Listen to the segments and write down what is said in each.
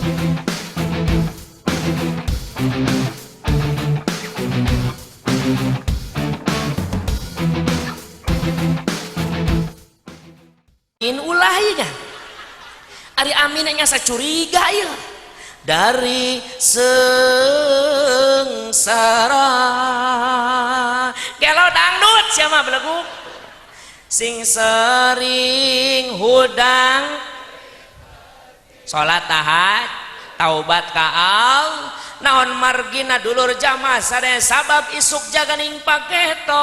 In ulah ieu. Ari amin nya curiga ieu. Dari sengsara. Gelo dangdut siapa belegu? Sing sering hudang salat tahajud, taubat ka Allah, naon margina dulur jamaah sadaya sabab isuk jaganing paketo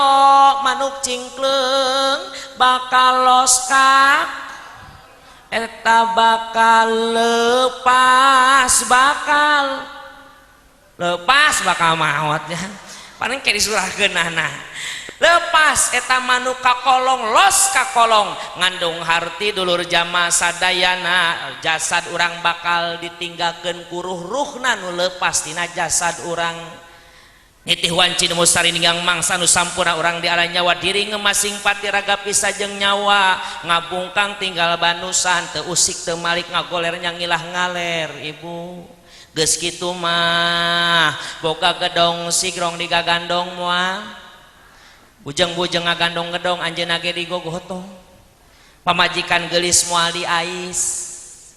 manuk cingkleung bakal los kak eta bakal lepas bakal maot ya paling kayak disurahkeun nah lepas eta manuk kakolong los kakolong ngandung harti dulur jamaah sadayana jasad urang bakal ditinggalkeun ku ruh-ruhna nu lepas tina jasad urang nitih wanci nu sarininggang mangsa nu sampurna urang di ala nyawa diri ngemasing pati raga pisah jeung nyawa ngabungkang tinggal banusan teu usik teu malik ngagoler nyangilah ngaler ibu geus kitu mah boga gedong sigrong digagandong moal bujeng-bujeng ngagandong gedong anjeunna ge digogotong pamajikan geulis moal diais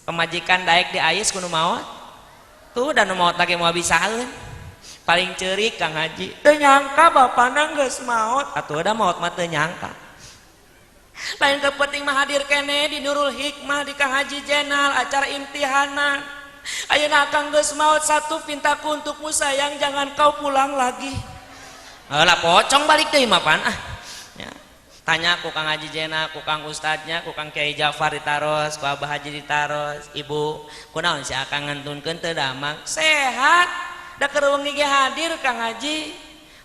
pamajikan daek diais kudu maot tuh dan nu maot lagi moal bisaeun paling ceurik Kang Haji teu nyangka bapana geus maot atuh da maot mah teu nyangka lain teu penting mah hadir keneh di Nurul Hikmah di Kang Haji Jenal acara imtihanan ayeuna akang geus maot satu pintaku untukmu sayang jangan kau pulang lagi. Lah pocong balik deui mah pan ah. Ya. Tanya ku Kang Haji Jena, ku Kang Ustadnya, ku Kang Kiai Jafar ditaros, ku Abah Haji ditaros. Ibu, kunaon si akang ngantunkeun teu damang? Sehat. Da keur wengi ge hadir Kang Haji.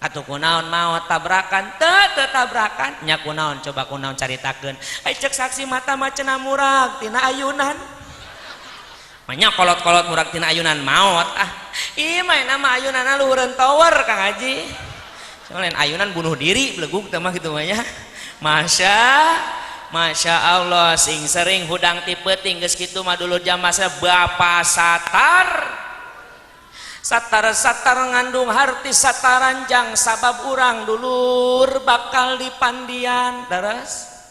Atuh kunaon maot tabrakan? Teu teu tabrakan. Nya kunaon coba kunaon caritakeun. Ai cek saksi mata mah cenah murag tina ayunan. Manya kolot-kolot murag tina ayunan maot ah. Ih mah nama ayunanna luhureun tower Kang Haji. Lain ayunan bunuh diri belegug teh mah kitu mah nya. Masya Allah sing sering hudang ti peuting geus kitu mah dulur jamaah Bapak satar. Satar-satar ngandung harti sataranjang sabab urang dulur bakal dipandian terus.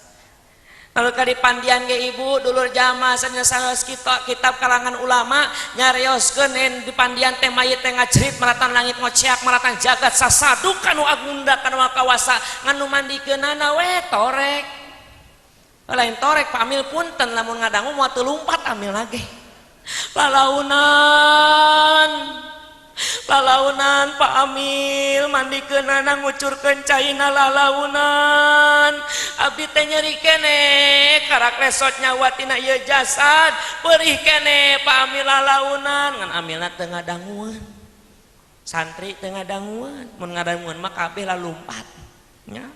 Lalu ka dipandian ge ibu dulur jamaah sanes kitab kalangan ulama nyarioskeun dipandian teh mayit teh ngajerit maratan langit ngoceak maratan jagat sasaduk kanu agunda kanu kawasa nganu mandikeunana we torek. Lain torek Pak Amil punten lamun ngadangu moal teu lumpat amil lagi. Lalaunan lalaunan Pak Amil mandikeunana ngucurkeun caina lalaunan abdi teh nyeri keneh karak resot nyawa tina ieu jasad perih keneh Pak Amil lalaunan ngan amilna teu ngadangueun santri teu ngadangueun mun ngadangueun mah kabeh lalumpat nya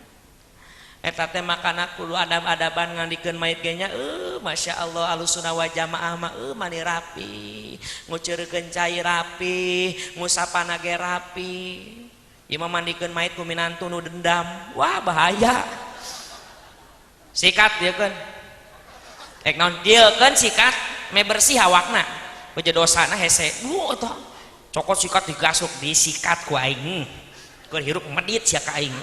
eta teh makana kudu adab-adaban ngandikeun mayit ge nya Masya Allah Ahlussunnah wal Jamaah mah mani rapi ngucurkeun cai rapi ngusapana ge rapi ieu mah mandikeun mayit ku minantu nu dendam wah bahaya sikat dieu keun ek naon dieu keun sikat me bersih awakna beje dosana hese duh eta cokot sikat digasuk disikat ku aing keur hirup medit sia ka aing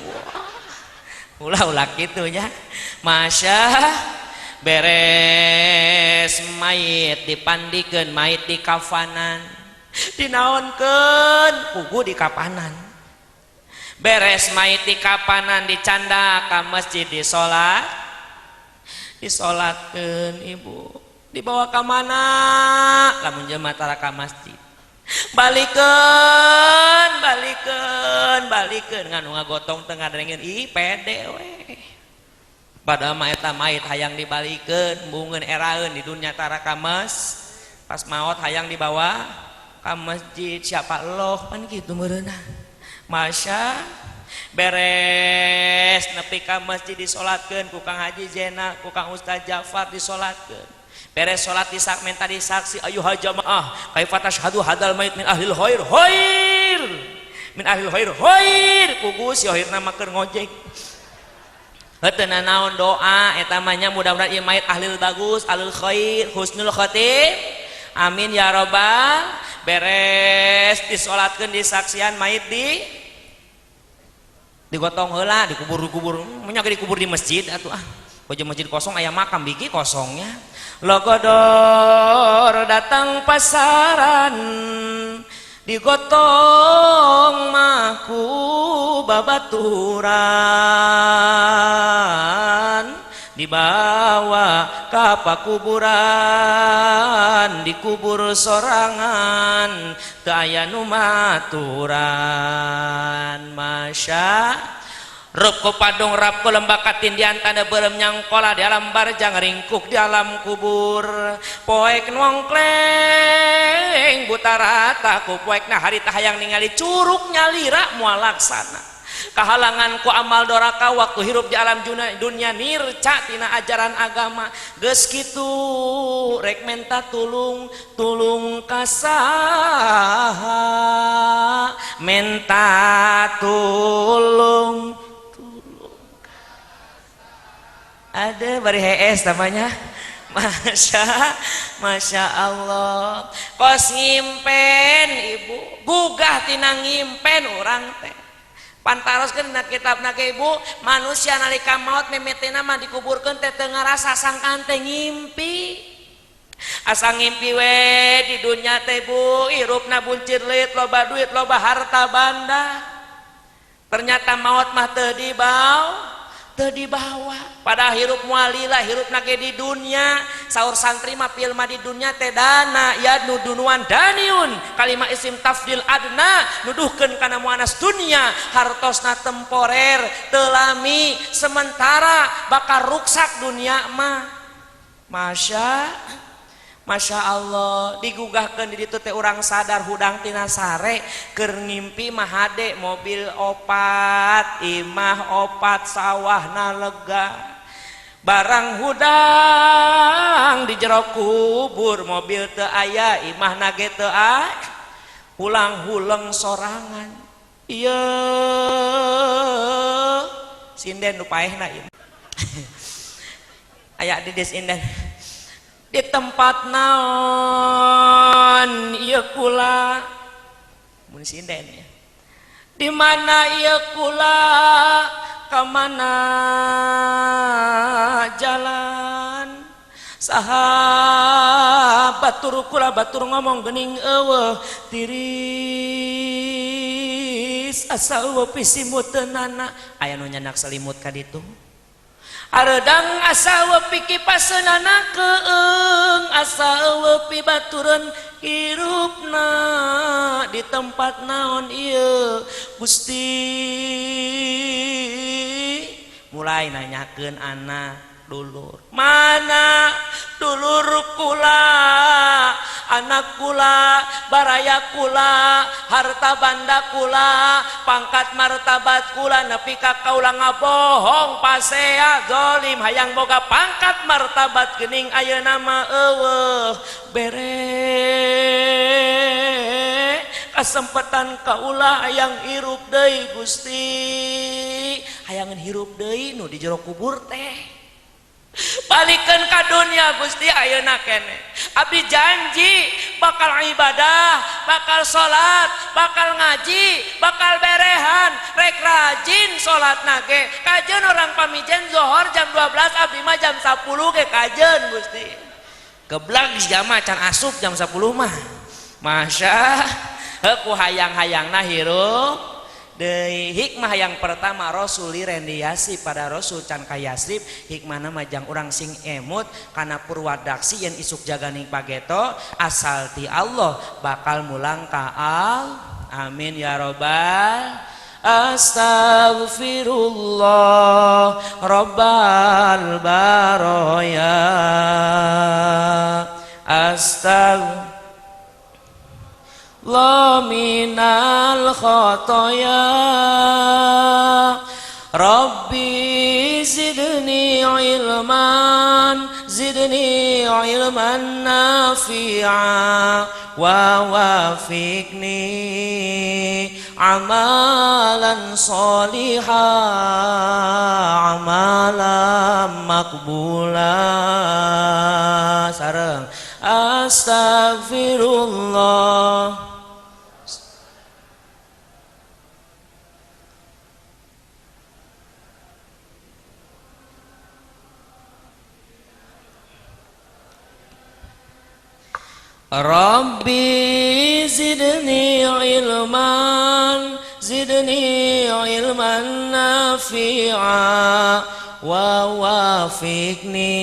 ulah-ulah kitu nya Masya beres mayit dipandikeun mayit dikafanan dinaonkeun pugu dikapanan beres mayit dikapanan dicanda ka masjid disolat disolatkeun ibu dibawa ka mana lamun jelema tara ka masjid balikeun balikeun balikeun nganu ngagotong teu ngadengin ih pede we padahal mah eta mayit hayang dibalikeun embungeun eraeun di dunya tara ka mas pas maot hayang dibawa ka masjid siapa loh pan kitu meureunna Masya beres nepi ka masjid disolatkeun ku Kang Haji Jenal ku Kang Ustaz Jafar disolatkeun beres salat disak minta disaksi ayuha jamaah kaifa tashhadu hadal mayit min ahlil khair khair min ahlil khair khair kugu si khairna mah keur ngojek heuh naon doa eta mah nya mudah-mudahan ieu mayit ahlil bagus ahlil khair husnul khatim Amin ya robbal. Beres disolatkeun, disaksian, mayit digotong heula, dikubur-kubur, nya dikubur di masjid atuh. Ah, baju masjid kosong, aya makam biki kosongnya. Logodor datang pasaran, digotong mah ku babaturan, dibawa ka pakuburan, dikubur sorangan, teu aya nu maturan. Masya Rup ku padung, rap ku lembah katindian, tanda beureum nyangkola di alam barjang, ringkuk di alam kubur. Poek nongkleng buta rata ku poek, nah harita hayang ningali curug nyalira moal laksana, kahalangan ku amal doraka waktu hirup di alam dunia, nirca tina ajaran agama. Geus kitu rek menta tulung, tulung ka saha? Menta tulung, tulung ada bari hees namanya. Masya Masya Allah, kos ngimpen, Ibu, gugah tina ngimpen urang teh. Pantaroskeun dina kitabna ge, Ibu, manusia nalika maut mimitina mah dikuburkeun teh teu ngarasa, sangkaan teh ngimpi. Asa ngimpi we di dunya teh, Bu, hirupna buncir leuit, loba duit, loba harta banda. Ternyata maut mah teu dibawa, teu dibawa. Pada hirup moal lila, hirupna ge di dunya. Saur santri mah pil mah di dunya teh dana yadnu dunuwan daniun, kalima isim tafdil adna nuduhkeun kana muannas dunya, hartosna temporer, teu lami, sementara, bakal ruksak dunia mah. Masya Masya Allah, digugahkeun di ditu teh urang sadar hudang tina sare. Keur ngimpi mah hade, mobil opat, imah opat, sawahna lega. Barang hudang di jero kubur, mobil teu aya, imahna ge teu aya, pulang huleng sorangan. Ieu sinden nu paehna ieu aya di desinden. Di tempat naon ieu kula? Mun sinden ya, di mana ieu kula, ka mana jalan, saha batur kula? Batur ngomong geuning eueuh, tiris asa eueuh pisimuteunana. Aya nu nyandak selimut ka ditu. Aredang asa eueuh pikipaseunana, keung asa eueuh pibatureun hirupna. Di tempat naon ieu, Gusti? Mulai nanyakeun anak dulur, mana dulur kula, anak kula, baraya kula, harta banda kula, pangkat martabat kula? Nepi ka kaula ngabohong, pasea, zalim, hayang boga pangkat martabat, geuning ayeuna mah eueuh. Bere kesempatan kaula hayang hirup deui, Gusti. Hayangan hirup deui nu di jero kubur teh. Balikan ka dunia, Gusti, ayeuna kene abdi janji bakal ibadah, bakal salat, bakal ngaji, bakal berehan, rek rajin salat nage. Kajeun orang pamijen zohor jam 12, abdi mah jam 10 ge kajeun, Gusti. Geblak jama can asup jam 10 mah. Masya ku hayang-hayangna hirup deui. Hikmah yang pertama, Rasul liren di Yasrib, pada Rasul can ka Yasrib. Hikmahna mah jang urang sing emut kana purwadaksi yen isuk jaganing pageto asal ti Allah, bakal mulang ka al. Amin ya robbal. Astaghfirullah rabbal baraya, astaghfirullah minal khotoya, Rabbi zidni ilman, zidni ilman nafi'a, wa wafiqni amalan soliha, amalan makbula. Sareng. Astaghfirullah. Rabbi zidni ilman, zidni ilman nafi'a wa wafiqni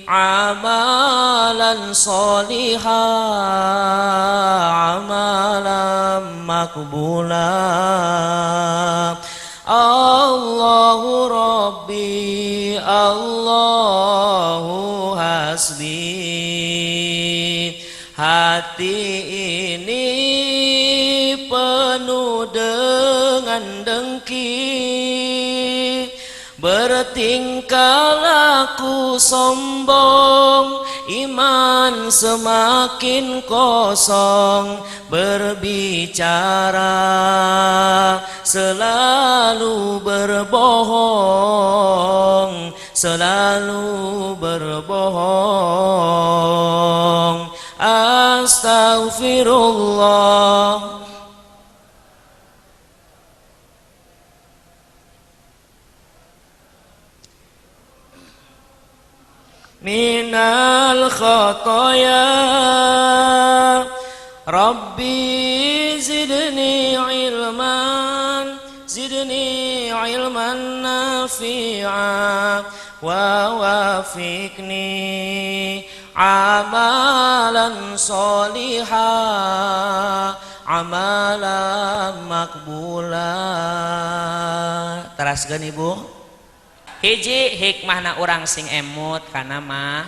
amalan soliha, amalan makbula. Allahu Rabbi, Allahu hasbi. Hati ini penuh dengan dengki, bertingkah laku sombong, iman semakin kosong, berbicara selalu berbohong, selalu berbohong. Astaghfirullah. Minal khotoya. Rabbi zidni ilman, zidni ilman nafi'a wa wafiqni amalan soliha, amalan makbula. Teraskeun Ibu. Hiji hikmahna urang sing emut kana mah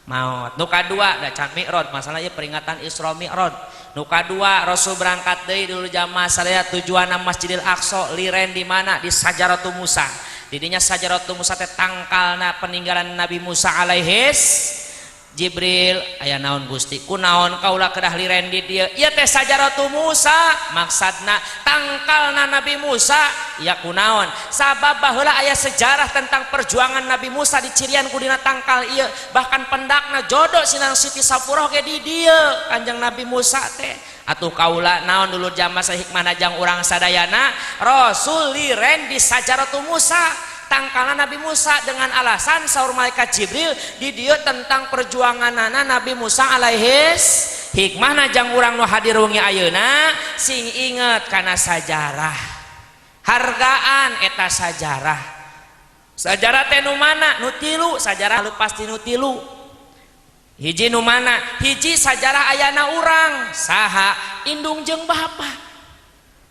maot. Nu kadua da can mi'raj, masalah ieu peringatan Isra Mi'raj. Nu kadua Rasul berangkat deui dulu jamaah sadaya tujuanna Masjidil Aqsa, liren di mana? Di Sajaratu Musa. Didinya Sajaratu Musa teh tangkalna peninggalan Nabi Musa alaihis. Jibril aya naon Gusti, kunaon kaula kedah liren di dieu? Ieu teh Sajaratu Musa, maksadna tangkalna Nabi Musa. Ya kunaon? Sabab baheula aya sejarah tentang perjuangan Nabi Musa dicirian ku dina tangkal ieu, bahkan pendakna jodoh sinang Siti Safurah ge di dieu Kanjeng Nabi Musa teh. Atuh kaula naon dulur jamaah sahikmahna jang urang sadayana, Rasul liren di Sajaratu Musa, tangkalna Nabi Musa, dengan alasan saur malaikat Jibril di dieu tentang perjuanganana Nabi Musa alaihis. Hikmahna jang urang nu hadir wengi ayeuna sing inget kana sajarah, hargaan eta sajarah. Sajarah teh nu mana? Nu tilu sajarah lepas ti nu tilu. Hiji nu mana? Hiji sajarah ayana urang saha? Indung jeung bapa.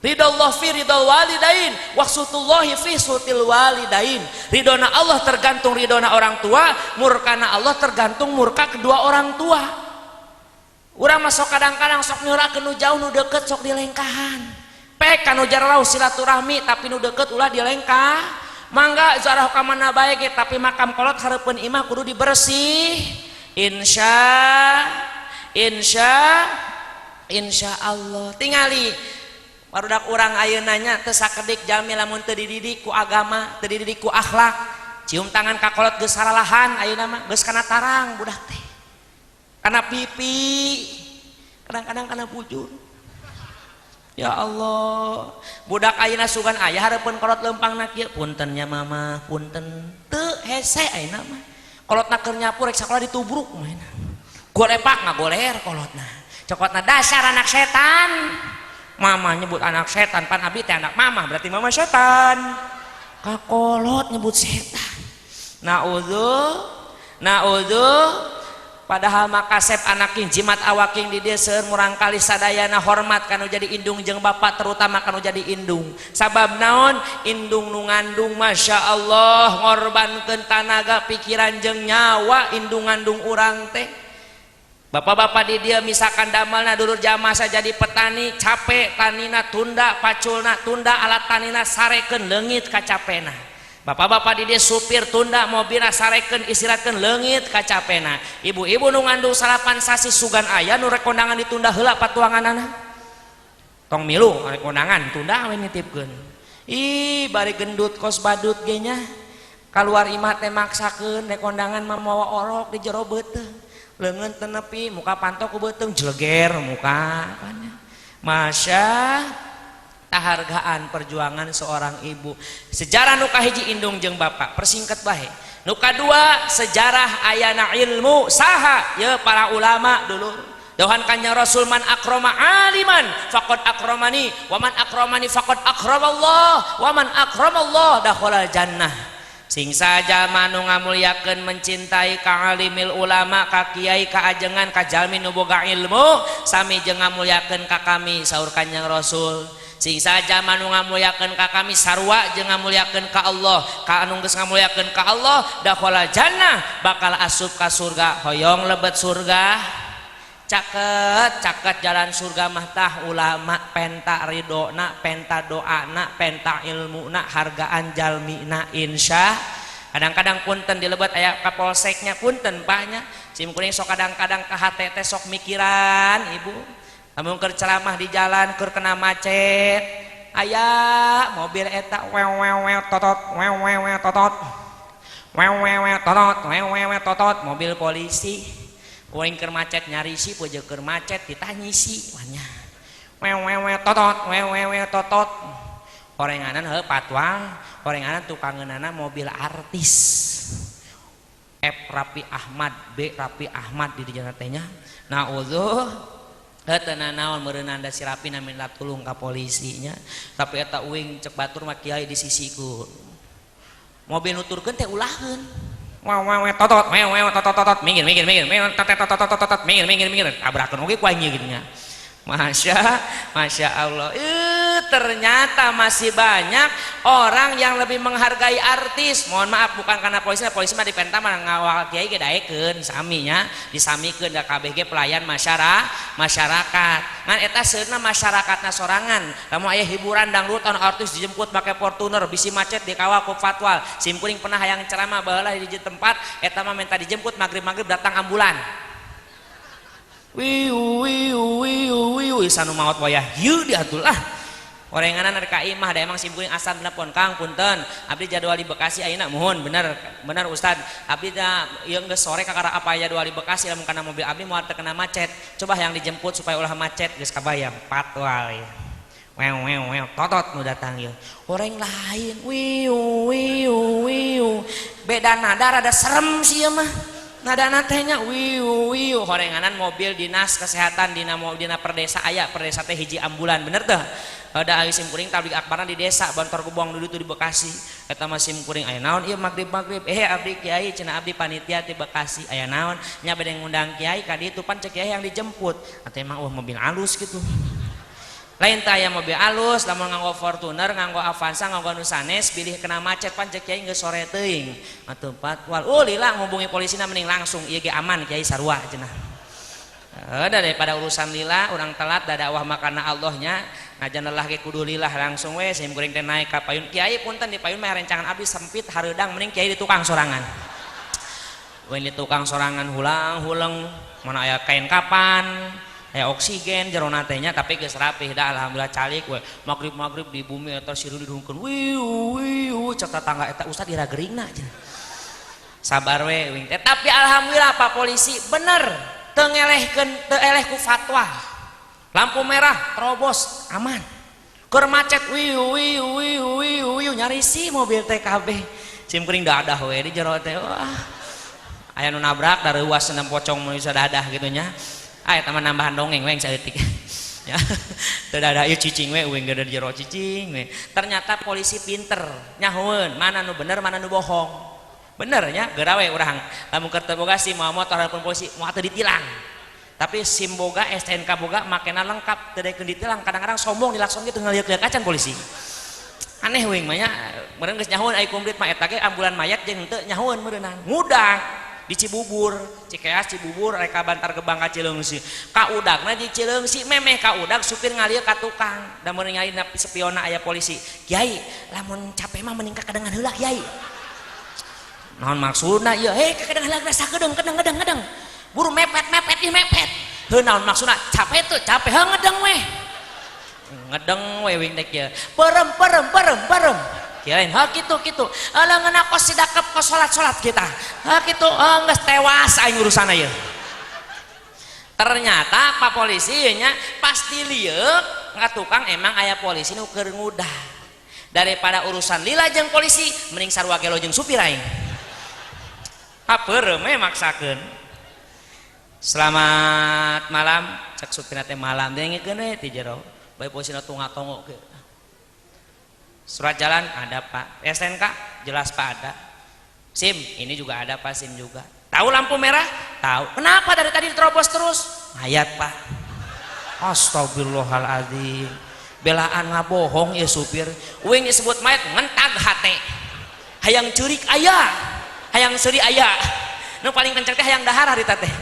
Ridallah fi ridal walidain wa sutullahi fi sutil walidain. Ridona Allah tergantung ridona orang tua, murkana Allah tergantung murka kedua orang tua. Urang mah sok kadang-kadang sok nyurakeun nu jauh, nu deket sok dilengkahan. Pek kanu jarauh silaturahmi tapi nu deket ulah dilengkah. Mangga zarah ka mana bae ge tapi makam kolot hareupeun imah kudu dibersih. Insya insya insya Allah. Tingali barudak urang ayeuna nya teu sakedik jalmi lamun teu dididik ku agama, teu dididik ku akhlak. Cium tangan ka kolot geus saralahan ayeuna mah, geus kana tarang budak teh. Kana pipi, kadang-kadang kana bujur. Ya Allah, budak ayeuna sugan aya hareupeun kolot leumpangna kieu, punten nya mama, punten. Teu hese ayeuna mah. Kolotna keur nyapu rek sakola ditubruk mainna. Golepak ngagoler kolotna. Cokotna dasar anak setan. Mama nyebut anak setan, pan abi teh anak mama, berarti mama setan. Kakolot nyebut setan. Naudzu, naudzu. Padahal makasep anak king jimat awaking di dieu seueur murangkali sadayana hormat kanu jadi indung jeung bapak, terutama kanu jadi indung. Sabab naon? Indung nu ngandung Masya Allah ngorbankeun tanaga pikiran jeung nyawa indung ngandung urang teh. Bapak-bapak di dia misalkan damelna dulur jamaah jadi petani capek tanina tunda paculna tunda alat tanina sarekeun leungit kacapena. Bapak-bapak di dia supir tunda mobilna sarekeun istirahatkeun leungit kacapena. Ibu-ibu nu ngandung salapan sasi sugan aya nu rek kondangan ditunda heula patuanganana. Tong milu rek kondangan tunda we nitipkeun. Ih bari gendut kos badut ge nya. Kaluar imah teh maksakeun rek kondangan mah mawa orok di jero beuteung. Leungeun teu nepi, muka panto ku beuteung jeleger muka. Masya hargaan perjuangan seorang ibu. Sejarah nu kahiji indung jeung bapak, persingkat bae. Nu kadua sejarah ayana ilmu saha ya para ulama dulur. Dawuhan Kanjeng Rasul, "Man akrama aliman faqad akramani, wa man akramani faqad akramallah, wa man akramallah dakhala jannah." Sing saja manu ngamuliakeun, mencintai ka alimil ulama, ka kiai, ka ajengan, ka jalmi nu boga ilmu, sami jeung ngamuliakeun ka kami, saur Kanjeng Rasul. Sing saja manu ngamuliakeun ka kami sarua jeung ngamuliakeun ka Allah. Ka anu geus ngamuliakeun ka Allah, dakhala jannah, bakal asup ka surga. Hoyong lebet surga? Caket caket jalan surga mah tah ulama, penta ridona, penta doana, penta ilmuna, hargaan jalmina. Insya kadang-kadang punten di lebet aya kapolseknya, punten paknya, sim kuring sok kadang-kadang ke HTT sok mikiran ibu. Lamun keur ceramah di jalan, keur kena macet, aya mobil eta wew wew wew totot, wew wew wew totot, wew wew wew totot, wew wew wew totot, mobil polisi. Uing keur macet nyarisi, poje keur macet ditanyisi wanya. Wew wew wew totot, wew wew wew totot. Horenganan heuh patwal, horenganan tukangeunana mobil artis. F Raffi Ahmad, B Raffi Ahmad di dieu teh nya. Naudzuh. Heuh teu nanaon meureunna da si Raffi na minta tulung ka polisinya. Tapi eta uing cek batur mah kiai di sisiku. Mobil nuturkeun teh ulaheun. Wow wow totot, wew wew totot totot, minggir minggir minggir, minggir totot totot totot totot, minggir minggir minggir, tabrakan oge ku aing gitu nya. Masya, Masya Allah. Ternyata masih banyak orang yang lebih menghargai artis. Mohon maaf, bukan karena polisi, polisi mah dipenta mah ngawal kiai ge daekeun saminya, disamikeun da KBG pelayan masyarakat. Ngan eta seunna masyarakatna sorangan. Lamun aya hiburan dangdut anu artis dijemput make Fortuner, bisi macet dikawal ku patwal. Sim kuring pernah hayang ceramah baheula di tempat eta mah minta dijemput magrib-magrib datang ambulan. Wiu wiu wiu wiu, sanu maot wayah ieu diatur lah. Orenganan rek ka imah da emang sim kuring asal telepon, "Kang, punten, abdi jadwal di Bekasi ayeuna." "Muhun, bener bener Ustad, abdi da ieu geus sore kakara apa jadwal di Bekasi, lamun kana mobil abdi moal terkena macet, coba yang dijemput supaya ulah macet." Geus kabayang patwal ya. Wew wew wew totot nu datang ieu. Orang lain wiu wiu wiu, beda nada, rada serem sih ieu mah. Nada teh nya wiu wiu. Horenganan mobil dinas kesehatan dina dina perdesa, aya perdesa teh hiji ambulan, bener teh? Ada awi sim kuring tablig akbarna di desa Bantar Gebang dulu tuh di Bekasi. Eta mah sim kuring, "Aya naon ieu magrib magrib?" "Eh, abdi kiai," cenah, "abdi panitia di Bekasi." "Aya naon?" "Nya bade ngundang kiai ka ditu, pan cek kiai yang dijemput." Atuh emang wah mobil alus gitu. Lain teh aya mobil alus, lamun nganggo Fortuner, nganggo Avanza, nganggo nu sanes, bilih kena macet, pan cek kiai geus sore teuing. Atuh patwal. Oh lila ngubungi polisina mending langsung ieu ge aman kiai sarua cenah. Ada daripada urusan lila, urang telat da dakwah makana Allahnya ngajan lelah ge kudu lillah, langsung we sim kuring teh naik ka payun. "Kiai, punten, di payun mah rencangan abdi sempit hareudang, mending kiai di tukang sorangan." We di tukang sorangan hulang huleng, mana aya kain kapan, aya oksigen jerona teh nya, tapi geus rapih dah alhamdulillah, calik we. Magrib-magrib di bumi eta sireun didungkeun wiu wiu, cek tetangga, "Eta ustad ira geuringna?" cenah. Sabar we wing teh, tapi alhamdulillah Pak polisi bener teu ngelehkeun, teu eleh ku fatwa. Lampu merah terobos aman, keur macet wiu wiu wiu wiu wiu, nyarisi mobil TKB. Sim kuring dadah we di jero teh, wah aya nu nabrak dari ruas senam pocong mun bisa dadah gitu nya. Ah, eta mah nambahan dongeng we saeutik ya. Teu dadah ieu cicing we uing gede di jero cicing we. Ternyata polisi pinter nyahoeun mana nu bener, mana nu bohong. Bener nya, geura we urang lamun keur teu boga SIM, motor hareupeun polisi moal teu ditilang. Tapi SIM boga, STNK boga, makena lengkap, teu daekeun ditilang. Kadang-kadang sombong dilakson gitu ngaliuk-liuk acan polisi. Aneh wing mah nya, meureun geus nyahoeun ai kumplit mah eta ge ambulan mayat jeung henteu nyahoeun meureunnan. Ngudag di Cibubur, Cikeas Cibubur rek ka Bantar Gebang ka Cileungsi. Ka udagna di Cileungsi, memeh ka udag supir ngalieu ka tukang. Da mun ningali na spionna aya polisi. "Kiai, lamun capek mah mending kakedengan heula, Kiai." "Naon maksudna ieu?" "Hei, kakedengan heula rasa kedeng kedeng kedeng kedeng. Buru mepet mepet ih mepet. Heuh, naon maksudna? Capek tuh, capek heuh ngedeng weh." Ngedeng we wing teh kieu. Perem perem perem perem. Kirain ha kitu kitu. Alah ngeuna kos sidakep kos salat-salat kita. Ha kitu, oh, geus tewas aing urusanna ieu. Ternyata pak polisi nya pasti lieuk ka tukang, emang aya polisi nu keur ngudah. Daripada urusan lila jeung polisi, mending sarua gelo jeung supir aing. Apeureum we maksakeun. "Selamat malam," cek supir teh. "Malam." Dengekeun we ti jero bae, polisina tunga-tongo ke. "Surat jalan ada, Pak?" "STNK jelas, Pak, ada." "SIM ini juga ada, Pak, SIM juga." "Tahu lampu merah?" "Tahu." "Kenapa dari tadi diterobos terus?" "Mayat, Pak." Astagfirullahaladzim, belaan ngabohong ya supir. Uing disebut mayat ngentag hate, hayang ceurik aya, hayang seuri aya, nu paling kenceng teh hayang dahar harita teh.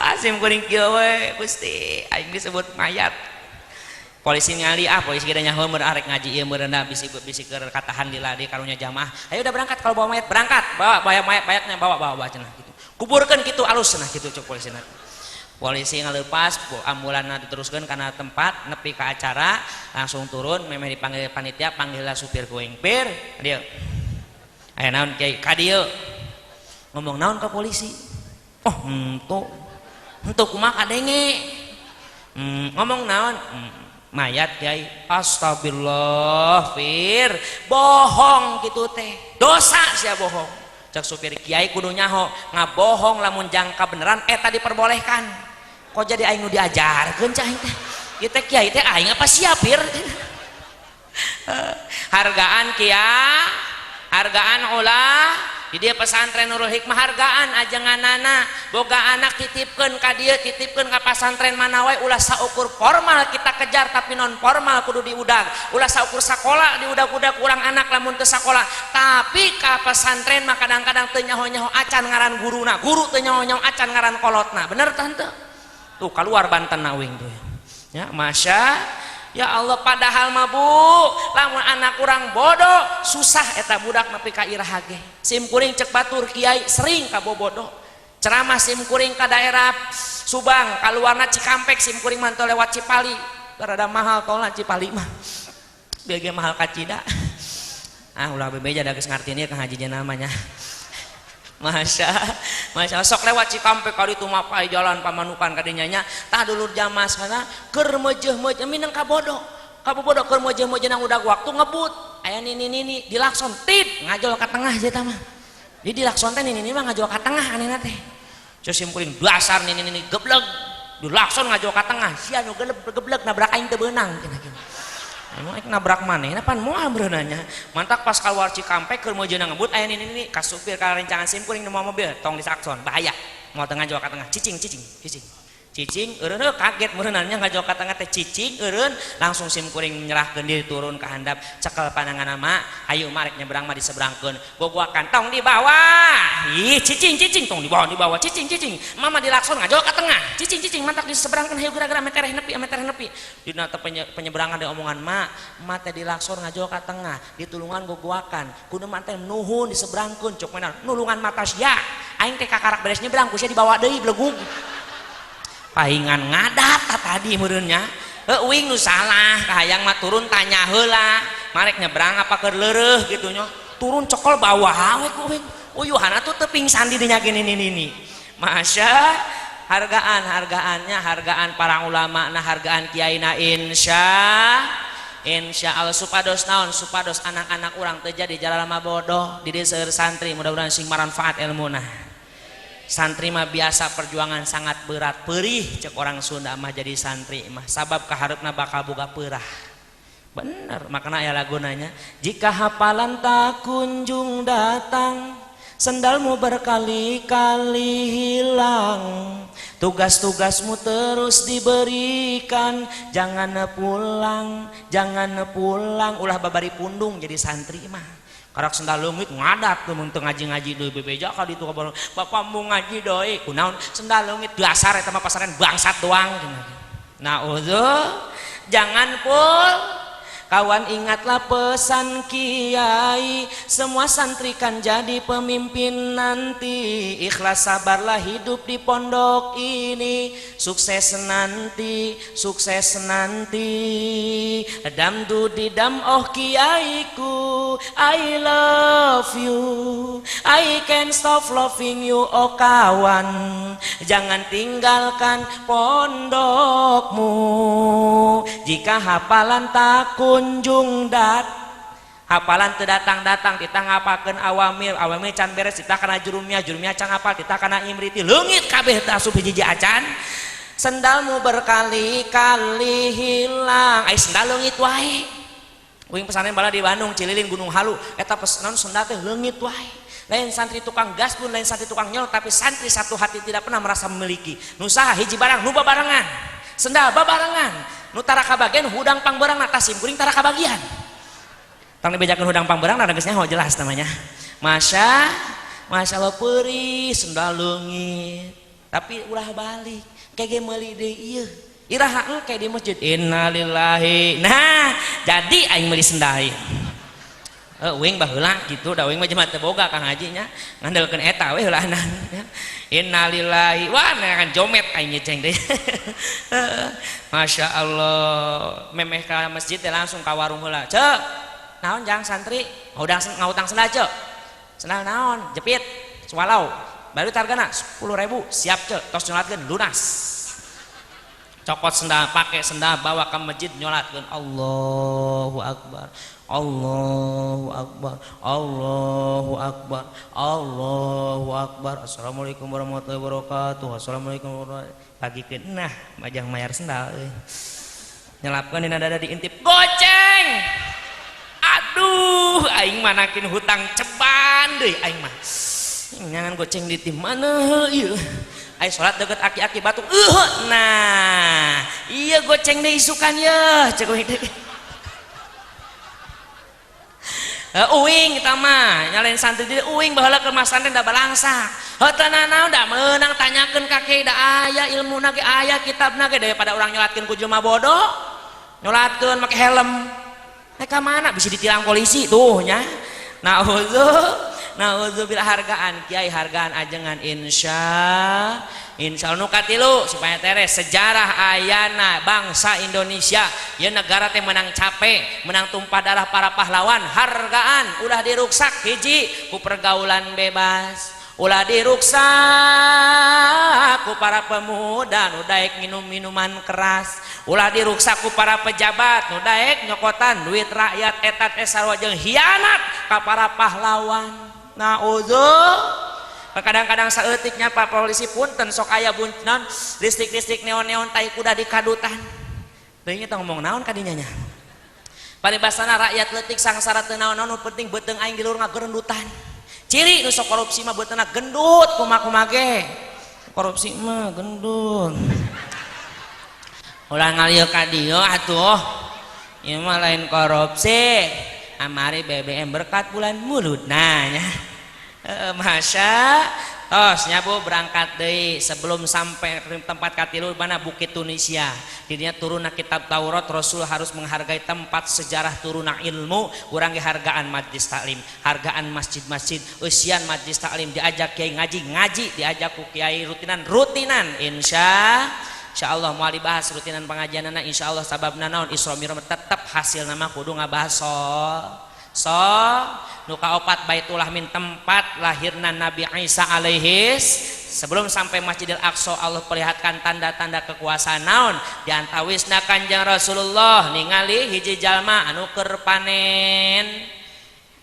Asim kuring kieu we, Gusti, aing disebut mayat, polisi ngali. Ah, polisi kita nyaho meureun arek ngaji ieu meureun, bisi bisi keur katahan lila di karunya jamaah. "Ayo udah berangkat kalau bawa mayat, berangkat, bawa bawa mayat, mayatnya bawa, bawa, bawa," cenah gitu. "Kuburkeun kitu alus," cenah gitu cek polisi. Polisi ngalepas, ambulan diteruskan karena tempat nepi ke acara, langsung turun. Memang dipanggil panitia, panggillah supir kuing. "Pir, dia aya naon, Kiai?" "Ka dieu." "Ngomong naon ke polisi?" "Oh, henteu." "Henteu kumaha kadenge?" Ngomong naon?" Mayat, Kiai." "Astagfirullah, Fir, bohong gitu teh dosa sia bohong," cek supir. "Kiai kudu nyaho ngabohong lamun jangka beneran eta diperbolehkan." Kok jadi aing nu diajarkeun cah aing teh? Ieu teh kiai teh aing apa sia, Pir? Hargaan kia, hargaan ulah di dia pesantren Nurul Hikmah, hargaan ajenganana. Boga anak titipkeun ka dieu, titipkeun ka pasantren mana wae. Ulah saukur formal kita kejar, tapi non formal kudu diudag. Ulah saukur sakola diudag-udag kurang anak lamun teu sakola, tapi ka pesantren mah kadang-kadang teu nyaho-nyaho acan ngaran guruna, guru teu nyaho-nyaho acan ngaran kolotna. Bener tante? Tuh keluar Banten wing tuh ya. Masya ya Allah, padahal mah, Bu, lamun anak kurang bodoh susah eta budak nepi ka iraha ge. Sim kuring, cek batur, kiai sering kabobodo. Ceramah sim kuring ka daerah Subang, kaluarna Cikampek, sim kuring mantau lewat Cipali, rada mahal tolna Cipali mah, biaya mahal kacida. Ah, ulah bebeja, da geus ngartini ka haji namanya. Masya, Masya, sok lewat Cikampek kali itu mah jalan Pamanukan kadinya nya. Tah, dulur jamaah sana keur meujeuh-meujeuh mineng kabodo. Kabodo keur meujeuh-meujeuh nang udah waktu ngebut. Aya nini nini dilakson tit ngajol ka tengah eta mah. Jadi dilakson teh nini nini mah ngajol ka tengah anehna teh. Ceu sim kuring, dasar nini nini geblek dilakson ngajol ka tengah. Sia nu geblek nabrak aing teu beunang cenah. Emang aing nabrak manehna pan moal beunanya. Mantak pas keluar Cikampek keur meujeuh ngebut aya nini nini, ka supir, ka rencangan sim kuring nu mobil, "Tong disakson, bahaya. Mau tengah jauh ka tengah, cicing, cicing, cicing." Cicing eureun, kaget meureunanya ngajauh ka tengah teh, cicing eureun. Langsung sim kuring menyerahkeun diri, turun ke handap, cekel panangan mah, "Ayo marek nyebrang mah diseberangkeun." Gogoakan, "Tong dibawa." "Ih, cicing, cicing, tong dibawa, dibawa, cicing, cicing. Mama dilakson ngajauh ka tengah. Cicing, cicing, mantak diseberangkeun, hayu geura-geura metereh nepi, metereh nepi." Dina penyeberangan di omongan, "Ma, ma teh dilakson ngajauh ka tengah, ditulungan gogoakan. Kudu mah teh nuhun diseberangkeun." Cok mana, "Nulungan mata sia. Aing teh kakarak beres nyebrang ku sia dibawa deui, belegug." Pahingan ngadat tadi meureunnya. Heuh, uing nu salah, kahayang mah turun tanya heula, marek nyebrang apa keur leureuh gitu nya. Turun cokol bawah we ku uing. Uyuhana tuh teu pingsan di dinya gini nini nini. Masya, hargaan, hargaannya, hargaan para ulama nah, hargaan kiai na. Insya Allah supados naon, supados anak-anak urang terjadi jalan lama bodoh di desa. Santri mudah-mudahan sing manfaat ilmu. Nah, santri mah biasa perjuangan sangat berat, perih cek orang Sunda mah jadi santri mah, sabab kaharepna bakal boga perah. Bener, makanya ya lagunanya, jika hafalan tak kunjung datang, sendalmu berkali-kali hilang, tugas-tugasmu terus diberikan, jangan pulang, jangan pulang. Ulah babari pundung jadi santri mah. Karak sendal leungit ngadat tuh, mun teu ngaji-ngaji deui bebeja ka ditu ka bapak mau ngaji deui, kunaon sendal leungit? Dasar eta mah pasaren bangsat doang. Nah, jangan pul. Kawan, ingatlah pesan kiai, semua santri kan jadi pemimpin nanti. Ikhlas sabarlah hidup di pondok ini, sukses nanti, sukses nanti. Dam dudi dam, oh kiaiku, I love you, I can't stop loving you. Oh kawan, jangan tinggalkan pondokmu. Jika hafalan tak kunjung dat hafalan teu datang-datang, kita ngapakeun awamil, awamil can beres, kita kana jurumiyah, jurumiyah can hafal, kita kana imriti, leungit kabeh teu asup hiji acan. Sendalmu berkali-kali hilang, ai sendal leungit wae. Uing pesantren bala di Bandung, Cililin, Gunung Halu, eta naon, sendal teh leungit wae. Lain santri tukang gas pun, lain santri tukang nyolong, tapi santri satu hati, tidak pernah merasa memiliki. Nu saha hiji barang nu babarengan, sendal babarengan, nu tara kabagian hudang pangbeurang, tas sim kuring tara kabagian. Tong dibejakeun hudang pangbeurang, nah geus nyaho jelas namanya. Masya Masya Allah, peurih sendal leungit, tapi ulah balik kayak ge meuli deui ieu iraha engke di masjid. Innalillahi. Nah, jadi aing meuli sendal ieu. Uing baheula kitu da, uing mah jelema teu boga, Kang Haji nya, ngandelkeun eta we heulaanan. Innalillahi, wah, kan jomet aing nyeceng deui. Masya Allah, memeh ka masjid teh langsung ka warung heula. Cek naon jang santri udah ngahutang sendal? Cek sendal naon? Jepit swallow baru, hargana 10.000. Siap, cek. Tos nyolatkeun, lunas. Cokot sendal, pakai sendal, bawa ke masjid, nyolatkeun. Allahu akbar, Allahu akbar, Allahu akbar, Allahu akbar. Assalamualaikum warahmatullahi wabarakatuh. Assalamualaikum warahmatullahi. Pagikeun, nah majang mayar sendal euy. Nyelapkeun dina dada, diintip, goceng. Aduh, aing manakin hutang ceban deui aing mah. Nyangan goceng di tim mana ieu? Ayo sholat deket aki-aki batuk. Nah, iya goceng deui isukan ya, cek uing deui. Uing kita mah nyalain santri di uing baheula ke masantren da balangsa. Heuh, naon da meunang tanyakeun ka kiai, da aya ilmuna ge, aya kitabna ge, daripada urang nyolatkeun ku jelema bodoh. Nyolatkeun make helm. Eh, ka mana bisa ditilang polisi tuh nya. Naudzubillah. Hargaan kiai, hargaan ajengan, insya insya Allah. Nu katilu supaya teres sejarah ayana bangsa Indonesia ya, negara teh menang capek, menang tumpah darah para pahlawan. Hargaan, ulah diruksak hiji ku pergaulan bebas, ulah diruksak ku para pemuda nu daek minum minuman keras, ulah diruksak ku para pejabat nu daek nyokotan duit rakyat. Eta teh sarua jeung hianat ka para pahlawan. Naudzu. Kadang-kadang saeutiknya, Pak Polisi, punten, sok aya non listrik-listrik neon-neon tai kuda di kadutan. Teuing eta ngomong naon kadinya nya. Paribasana rakyat leutik sangsara teu naon-naon, nu penting beuteung aing di luhur ngagerendutan. Ciri nu sok korupsi mah beuteungna gendut, kumaha-kumaha ge. Korupsi mah gendut. Ulah ngalieu ka dieu atuh. Ieu mah lain korupsi. Amari BBM berkat bulan mulut. Nah nya. Masya tos nyabu berangkat deui. Sebelum sampai tempat katilu mana, Bukit Tunisia, dirinya turun kitab Taurat. Rasul harus menghargai tempat sejarah turunna ilmu. Urang hargaan majlis taklim, hargaan masjid-masjid, usian majlis taklim, diajak kiai ngaji ngaji, diajak ku kiai rutinan rutinan. Insya Insya Allah mau dibahas rutinan pengajian anak, insya Allah. Sabab naon? Isra Mi'raj tetap hasil nama kudu ngabahas so so. Nu kaopat, Baitullah min, tempat lahirna Nabi Isa alaihis. Sebelum sampai Masjidil Aqsa, Allah perlihatkan tanda-tanda kekuasaan. Naon di antawisna? Kanjeng Rasulullah ningali hiji jalma anu keur panen.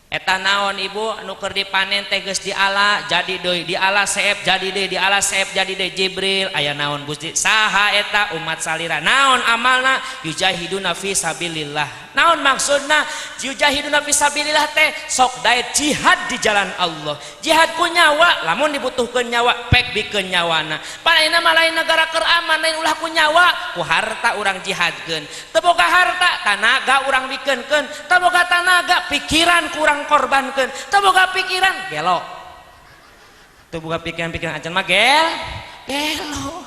Eta naon, ibu, anu keur dipanen teh geus diala jadi deui, diala seep jadi deui, diala seep jadi deui. Jibril, aya naon, Gusti? Saha eta? Umat salira. Naon amalna? Yujahiduna fi sabilillah. Naon maksudna yujahiduna fi sabilillah teh? Sok daek jihad di jalan Allah, jihad ku nyawa. Lamun dibutuhkeun nyawa, pek bikeun nyawana. Paena mah lain negara keur aman, lain ulah ku nyawa, ku harta urang jihadkeun. Teu boga harta, tanaga urang bikeunkeun. Teu boga tanaga, pikiran ku urang korbankeun. Teu boga pikiran, gelo. Teu boga pikiran-pikiran acan mah gel gelo.